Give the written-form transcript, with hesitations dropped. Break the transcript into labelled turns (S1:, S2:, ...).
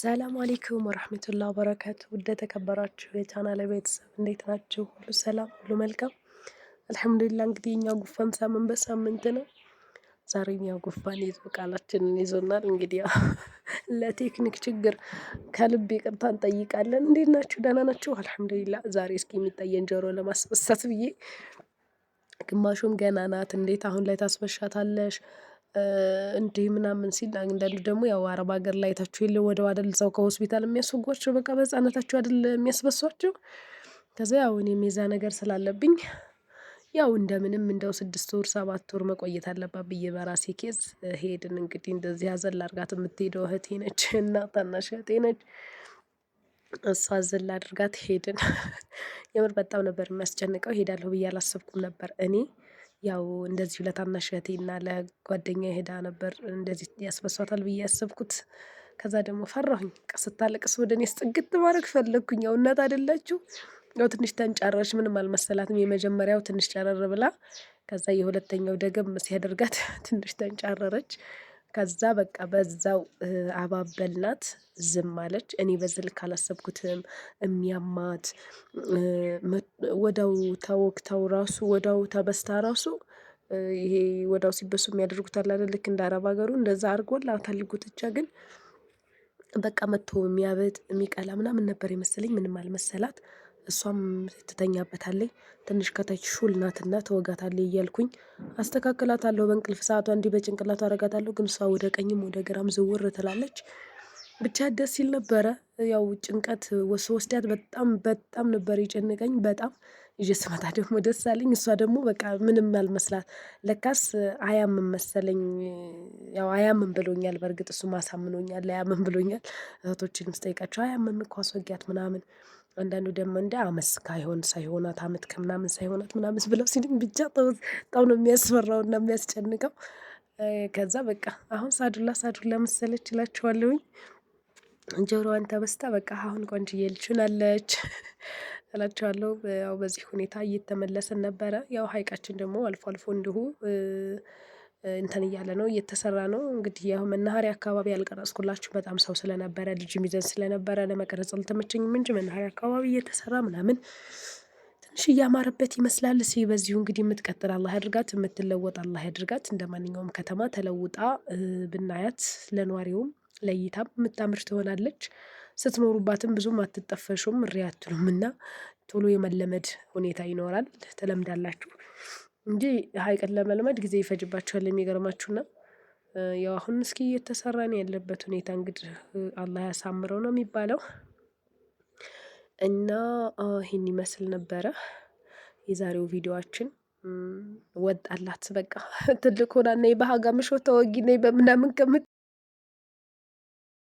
S1: ሰላም አለይኩም ወራህመቱላሂ ወበረካቱ። ውድ ተከበራችሁ የቻናል ቤተሰብ እንዴት ናችሁ? ሁሉ ሰላም፣ ሁሉ መልካም አልሐምዱሊላህ። እንግዲህ እኛ ጉፋን ሳምንት በሳምንት ነው። ዛሬ እኛ ጉፋን ይዞ ቃላችንን ይዞናል። እንግዲህ ለቴክኒክ ችግር ከልብ ይቅርታ እንጠይቃለን። እንዴት ናችሁ? ደህና ናችሁ? አልሐምዱሊላህ። ዛሬ እስኪ የሚታየን ጆሮ ለማስበሳት ብዬ ግማሹም ገና ናት፣ እንዴት አሁን ላይ ታስበሻታለሽ እንዲህ ምናምን ሲል፣ አንዳንዱ ደግሞ ያው አረብ ሀገር ላይ ታችሁ የለ ወደው አይደል ሰው ከሆስፒታል የሚያስወጓቸው፣ በቃ በህፃነታቸው አይደል የሚያስበሷቸው። ከዛ ያው እኔም የዛ ነገር ስላለብኝ ያው እንደምንም እንደው 6 ወር 7 ወር መቆየት አለባት ብዬ በራሴ case ሄድን። እንግዲህ እንደዚህ አዘል አድርጋት የምትሄደው እህቴ ነች እና ታናሽ እህቴ ነች። እሷ አዘል አድርጋት ሄድን። የምር በጣም ነበር የሚያስጨንቀው። ሄዳለሁ ብዬ አላሰብኩም ነበር እኔ። ያው እንደዚሁ ለታናሽ እህቴና ለጓደኛ ሄዳ ነበር እንደዚህ ያስበሷታል ብዬ ያሰብኩት። ከዛ ደግሞ ፈራሁኝ። ስታለቅስ ወደ እኔ ስጥግት ማድረግ ፈለግኩኝ። ያው እናት አይደላችሁ። ያው ትንሽ ተንጫረች፣ ምንም አልመሰላትም። የመጀመሪያው ትንሽ ጨረር ብላ ከዛ የሁለተኛው ደገም ሲያደርጋት ትንሽ ተንጫረረች። ከዛ በቃ በዛው አባበልናት፣ ዝም አለች። እኔ በዚህ ልክ አላሰብኩትም። የሚያማት ወዳው ተወግተው ራሱ ወዳው ተበስታ ራሱ ይሄ ወዳው ሲበሱ የሚያደርጉት አለ አይደል? ልክ እንደ አረብ ሀገሩ እንደዛ አድርጎላታል። ጉትቻ ግን በቃ መጥቶ የሚያበጥ የሚቀላ ምናምን ነበር የመሰለኝ። ምንም አልመሰላት። እሷም ትተኛበታለች። ትንሽ ከታች ሹል ናትና ትወጋታለች እያልኩኝ አስተካክላታለሁ። በእንቅልፍ ሰዓቷ እንዲህ በጭንቅላቷ አረጋታለሁ። ግን እሷ ወደ ቀኝም ወደ ግራም ዝውር ትላለች። ብቻ ደስ ይል ነበረ። ያው ጭንቀት ወስዳት በጣም በጣም ነበር የጨነቀኝ። በጣም ይዤ ስመጣ ደግሞ ደስ አለኝ። እሷ ደግሞ በቃ ምንም አልመስላት። ለካስ አያምም መሰለኝ። ያው አያምም ብሎኛል። በእርግጥ እሱ ማሳምኖኛል። አያምም ብሎኛል። እህቶችንም ስጠይቃቸው አያምም እኮ አስወጊያት ምናምን፣ አንዳንዱ ደግሞ እንደ አመት ካይሆን ሳይሆናት አመት ከምናምን ሳይሆናት ምናምን ብለው ሲሉኝ ብቻ በጣም ነው የሚያስፈራው እና የሚያስጨንቀው። ከዛ በቃ አሁን ሳዱላ ሳዱላ መሰለች እላችኋለሁኝ። ጆሮዋን ተበስታ በቃ አሁን ቆንጅዬ ልጅ ሆናለች እላችኋለሁ። ያው በዚህ ሁኔታ እየተመለስን ነበረ። ያው ሀይቃችን ደግሞ አልፎ አልፎ እንዲሁ እንትን እያለ ነው፣ እየተሰራ ነው። እንግዲህ ያው መናኸሪያ አካባቢ ያልቀረጽኩላችሁ በጣም ሰው ስለነበረ ልጅ ይዘን ስለነበረ ለመቅረጽ አልተመቸኝም እንጂ መናኸሪያ አካባቢ እየተሰራ ምናምን ትንሽ እያማረበት ይመስላል። እስኪ በዚሁ እንግዲህ የምትቀጥል አላህ ያድርጋት፣ የምትለወጥ አላህ ያድርጋት። እንደ ማንኛውም ከተማ ተለውጣ ብናያት ለኗሪውም ለእይታም የምታምር ትሆናለች። ስትኖሩባትም ብዙም አትጠፈሹም፣ እሪ አትሉም እና ቶሎ የመለመድ ሁኔታ ይኖራል። ትለምዳላችሁ እንጂ ሀይቅን ለመልመድ ጊዜ ይፈጅባችኋል። የሚገርማችሁና ያው አሁን እስኪ እየተሰራ ነው ያለበት ሁኔታ እንግዲህ አላህ ያሳምረው ነው የሚባለው። እና ይሄን ይመስል ነበረ የዛሬው ቪዲዮአችን። ወጣላት በቃ ትልቅ ሆና ነይ በሀጋ ምሾ ተወጊ ነይ በምናምን ከምት